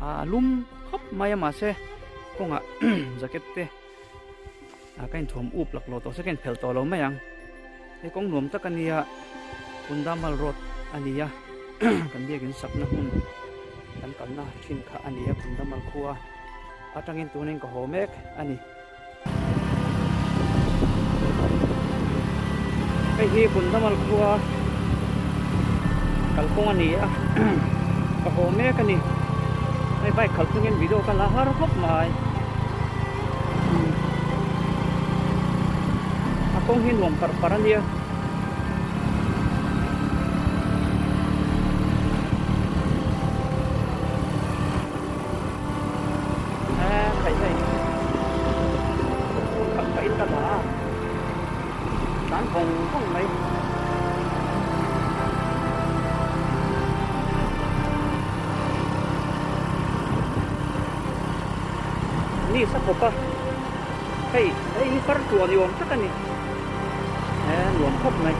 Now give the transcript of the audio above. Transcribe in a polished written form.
A lum khawp mai a mahse kawngah jacket te ka inthuam up lak lo tawh se ka inphelh tawh lo mai ang. Hei kawng nuam tak a nia Kundamal road a ni a kan biakin sakna hmun kan kalna thin kha a ni a Kundamal khua atangin tunin ka haw mek a ni. Hei hi Kundamal khua kalkawng a ni a ka haw mek a ni hei bike khalh chungin video ka la har khawp mai a kawng hi nuam par par a nia. Hei hei khat pah in ka dah a tlan vawng vawng mai ni sa khawp a hei hei hi far tuah ni awm tak a ni e nuam khawp mai.